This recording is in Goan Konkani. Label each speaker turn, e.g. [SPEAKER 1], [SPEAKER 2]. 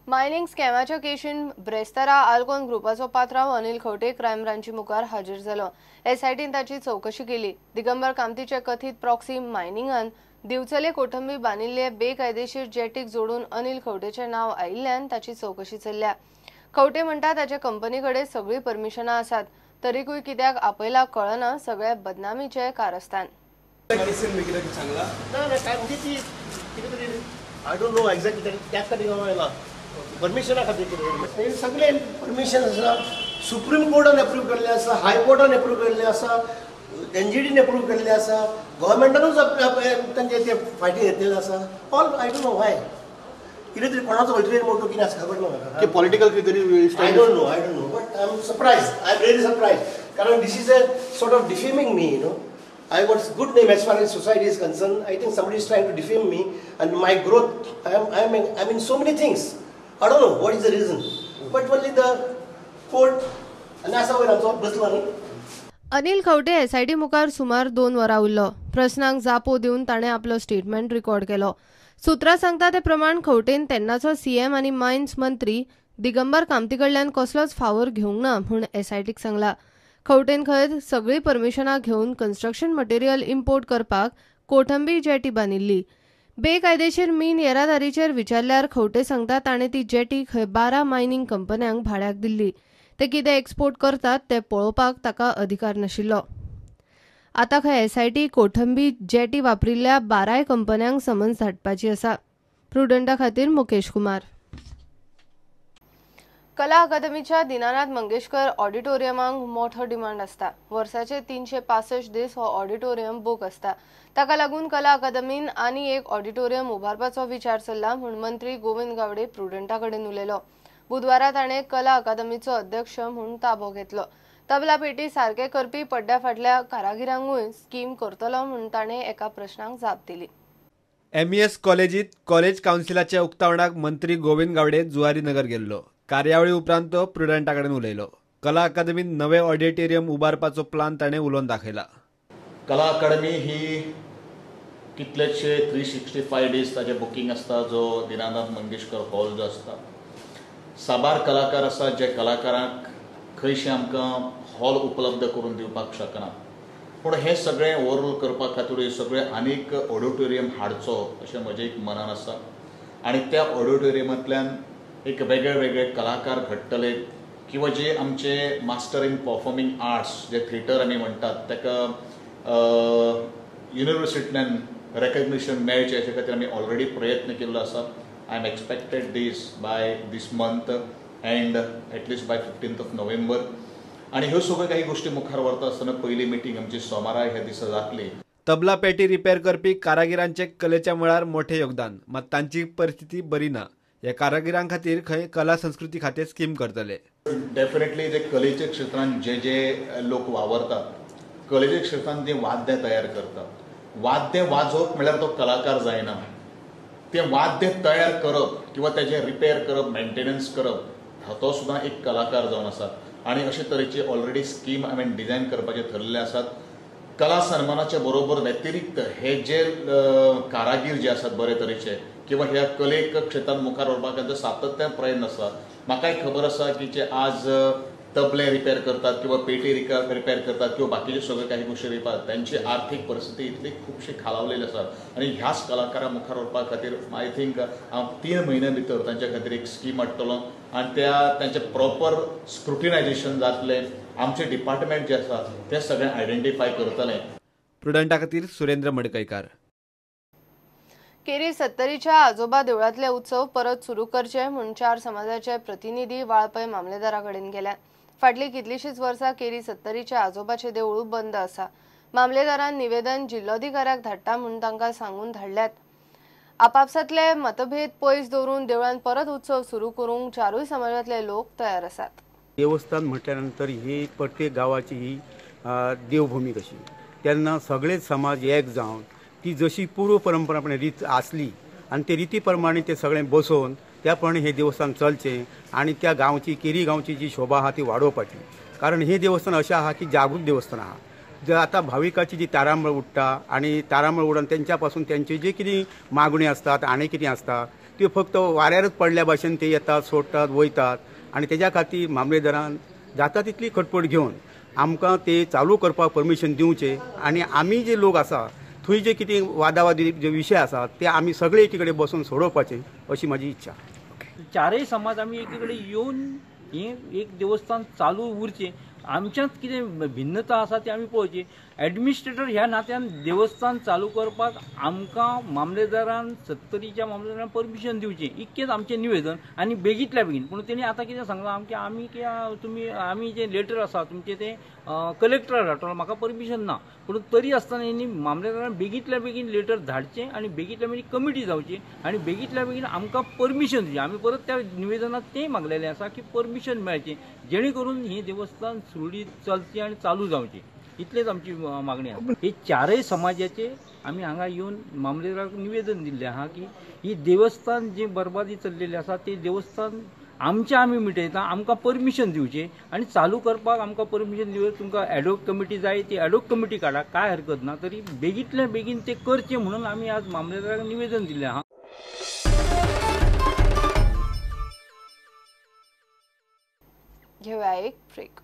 [SPEAKER 1] मायनिंग स्कॅमाच्या केशीन ब्रेस्तारा आल्कोन ग्रुपाचो पात्रांव अनिल खवटे क्रायम ब्रांची मुखार हाजीर जालो. एसआयटीन ताची चवकशी केली. दिगंबर कामतीचे कथीत प्रॉक्सी मायनिंगान दिवचले कोठंबी बांदिल्ले बेकायदेशीर जेटीक जोडून अनिल खवटेचें नांव आयिल्ल्यान ताची चवकशी चल्ल्या. खवटे म्हणटा ताच्या कंपनी कडेन सगळीं परमिशनां आसात, तरीकूय कित्याक आपयला कळना. सगळे बदनामीचे कारस्थान.
[SPEAKER 2] I don't know exactly त्याच खातीर हांव आयला. परमिशना खातीर कितें सगळें परमिशन आसा, सुप्रीम कोर्टान एप्रूव केल्लें आसा, हाय कोर्टान एप्रूव केल्लें आसा, एनजीटीन एप्रूव केल्लें आसा, गव्हर्मेंटानूच तांचे ते फायटी घेतलेले आसा. All I don't know why कितें तरी कोणाचो अल्टरनेट मोटो कितें आसा खबर ना म्हाका.
[SPEAKER 3] पॉलिटिकल कितें तरी
[SPEAKER 2] I don't know, I don't know, but I am surprise, I am really surprise. कारण this is a sort of defaming me, you know. I got good name as far as society is concerned. I think somebody is trying to defame me and my growth. I am in so many things. I don't know what is the reason. But only the court and आसा वयर आमचो बसलो न्ही.
[SPEAKER 1] अनिल खवटे एसआयटी मुखार सुमार 2 वरां उरलो. प्रस्नांक जापो दिवन ताणें आपलो स्टेटमेंट रिकॉर्ड केलो. सुत्रां सांगता ते प्रमाण खवटेन तेन्नाचो सीएम आनी मायन्स मंत्री दिगंबर कामती कडल्यान कसलोच फावोर घेवंक ना म्हूण एसआयटीक सांगला. खवटेन खंय सगळीं परमिशनां घेवन कन्स्ट्रक्शन मटेरियल इम्पोर्ट करपाक कोठंबी जेटी बांदिल्ली. बेकायदेशीर मीन येरादारीचेर विचारल्यार खवटे सांगता ताणें ती जेटी खंय 12 मायनिंग कंपन्यांक भाड्याक दिल्ली. ते कितें एक्सपोर्ट करतात ते पळोवपाक ताका अधिकार नाशिल्लो. आतां खंय एसआयटी कोठंबी जेटी वापरिल्ल्या 12 कंपन्यांक समन्स धाडपाची आसा. प्रुडंटा खातीर मुकेश कुमार. कला अकादमीच्या दीनानाथ मंगेशकर ऑडिटोरियमाक मोठो डिमांड आसता. वर्साचे 365 दीस हो ऑडिटोरियम बूक आसता. ताका लागून कला अकादमीन आनी एक ऑडिटोरियम उबारपाचो विचार चल्ला म्हूण मंत्री गोविंद गावडे प्रुडंटा कडेन उलयलो. बुधवारा ताणें कला अकादमीचो अध्यक्ष म्हूण ताबो घेतलो. तबला पेटी सारके करपी पड्ड्या फाटल्या कारागिरांकूय स्कीम करतलो म्हूण ताणें एका प्रश्नाक जाप दिली.
[SPEAKER 4] एमईएस कॉलेजीत कॉलेज कावन्सिलाच्या उक्तावणाक मंत्री गोविंद गावडे जुवारी नगर गेल्लो. कार्यावळी उपरांत तो प्रुडंटा कडेन उलयलो. कला अकादमीन नवे ऑडिटोरियम उबारपाचो प्लान ताणें उलोवन दाखयला.
[SPEAKER 5] कला अकादमी ही कितलेशे 365 दीस ताजें बुकींग आसता, जो दीनानाथ मंगेशकर हॉल जो आसता. साबार कलाकार आसा जे कलाकारांक खंयशे आमकां हॉल उपलब्ध करून दिवपाक शकना, पूण हें सगळें ओवरऑल करपा खातीर सगळें आनीक ऑडिटोरियम हाडचो अशें म्हजें एक मनान आसा. आनी त्या ऑडिटोरियमांतल्यान एक वेगळे वेगळे कलाकार घडटले किंवा जे आमचे master in performing arts J theatre आमी म्हणटात ताका युनिवर्सिटींतल्यान रेकग्निशन मेळचें हाचे खातीर आमी ऑलरेडी प्रयत्न केल्लो आसा. I am expected this by this month and at least by 15th of November. आनी ह्यो सगळ्यो काही गोष्टी मुखार व्हरता आसतना पयली मिटींग आमची सोमारा ह्या दिसा जातली.
[SPEAKER 4] तबला पेटी रिपेर करपी कारागिरांचे कलेच्या मळार मोठे योगदान, मात तांची परिस्थिती बरी ना. ह्या कारागिरां खातीर खंय कला संस्कृती खातें स्कीम करतले.
[SPEAKER 5] डेफिनेटली जे कलेच्या क्षेत्रांत जे जे लोक वावरतात, कलेच्या क्षेत्रांत जे वाद्यां तयार करतात, वाद्य वाजोवप म्हळ्यार तो कलाकार जायना. तें वाद्य तयार करप किंवा तेजें रिपेर करप, मेंटेनन्स करप, तो सुद्दां एक कलाकार जावन आसा. आनी अशे तरेची ऑलरेडी स्कीम हांवें डिजायन करपाचें थरलेलें आसात. कला सन्मानाच्या बरोबर व्यतिरिक्त हे जे कारागीर जे आसात बरे तरेचे किंवा ह्या कलेक क्षेत्रांत मुखार व्हरपाक तांचो सातत्यान प्रयत्न आसा. म्हाकाय खबर आसा की जे आज तबले रिपेर करतात किंवा पेटी रिपेर करतात किंवा बाकीचे सगळे काही गोष्टी रिपेर, त्यांची आर्थिक परिस्थिती इतली खुबशी खालावलेली आसा. आनी ह्याच कलाकारां मुखार व्हरपा खातीर I think हांव 3 म्हयन्या भितर तांच्या खातीर एक स्कीम हाडटलो आनी त्या तांचें प्रॉपर स्क्रुटिनायजेशन जातलें. आमचें डिपार्टमेंट जें आसा तें सगळें आयडेंटिफाय करतलें.
[SPEAKER 4] प्रुडंटा खातीर सुरेंद्र मडकयकार.
[SPEAKER 1] केरी सत्तरीच्या आजोबा देवळांतले उत्सव परत सुरू करचे म्हूण 4 समाजाचे प्रतिनिधी वाळपय मामलेदारा कडेन गेल्यात. फाटलीं कितलींशींच वर्सां केरी सत्तरीच्या आजोबाचें देवूळ बंद आसा. मामलेदारान निवेदन जिल्लोधिकाऱ्याक धाडटा म्हूण तांकां सांगून धाडल्यात. आपापसांतले मतभेद पयस दवरून देवळान परत उत्सव सुरू करूंक 4 समाजांतले लोक तयार आसात.
[SPEAKER 6] देवस्थान म्हटल्या नंतर ही प्रत्येक गांवाची ही देवभूमी कशी, तेन्ना सगळेच समाज एक जावन ती जशी पूर्व परंपरापणे रीत आसली आनी ते रिती प्रमाणे ते सगळें बसोवन त्या प्रमाणे हें देवस्थान चलचें आनी त्या गांवची केरी गांवची जी शोभा आहा ती वाडोवपाची. कारण हें देवस्थान अशें आहा की जागृत देवस्थान आहा. जर आतां भाविकाची जी तारांबळ उडटा आनी तारांबळ उडून तेंच्या पासून तेंची जी कितें मागण्यो आसतात आनी कितें आसता त्यो फक्त वाऱ्यारच पडल्या भाशेन ते येतात, सोडटात, वयतात आनी तेज्या खातीर मामलेदारान जाता तितली खटपट घेवन आमकां ते चालू करपाक परमिशन दिवचें आनी आमी जे लोक आसा थंय जे कितें वादावादी जे विशय आसा ते आमी सगळे एकी कडेन बसून सोडोवपाचे अशी म्हाजी इच्छा.
[SPEAKER 3] चारय समाज आमी एकी कडेन येवन हें एक देवस्थान चालू उरचें, आमच्यांत कितें भिन्नता आसा ती आमी पळोवची. एडमिनिस्ट्रेटर ह्या नात्यान देवस्थान चालू करपाक आमकां मामलेदारान, सत्तरीच्या मामलेदारान परमिशन दिवचें, इतकेंच आमचें निवेदन आनी बेगींतल्या बेगीन. पूण तेणी आतां कितें सांगलां आमचें, आमी कितें तुमी आमी जें लेटर आसा तुमचें तें कलेक्टराक धाडटलो, म्हाका परमिशन ना. पूण तरी आसतना तेणी मामलेदारान बेगींतल्या बेगीन लेटर धाडचें आनी बेगींतल्या बेगीन कमिटी जावची आनी बेगींतल्या बेगीन आमकां परमिशन दिवचें. आमी परत त्या निवेदनांत तें मागलेलें आसा की परमिशन मेळचें जेणे करून हें देवस्थान सुरळीत चलचें आनी चालू जावचें, इतलेच आमची मागणी आसा. हे चारय समाजाचे आमी हांगा येवन मामलेदाराक निवेदन दिल्लें आहा की ही देवस्थान जी बरबादी चल्लेली आसा ते देवस्थान आमचें आमी मिटयता, आमकां परमिशन दिवचें आनी चालू करपाक आमकां परमिशन दिवचें. तुमकां एडोक कमिटी जाय ती एडोक कमिटी काडा, कांय हरकत ना, तरी बेगींतल्या बेगीन तें करचें म्हणून आमी आज मामलेदाराक निवेदन दिल्लें आहा.
[SPEAKER 1] घेऊया एक ब्रेक.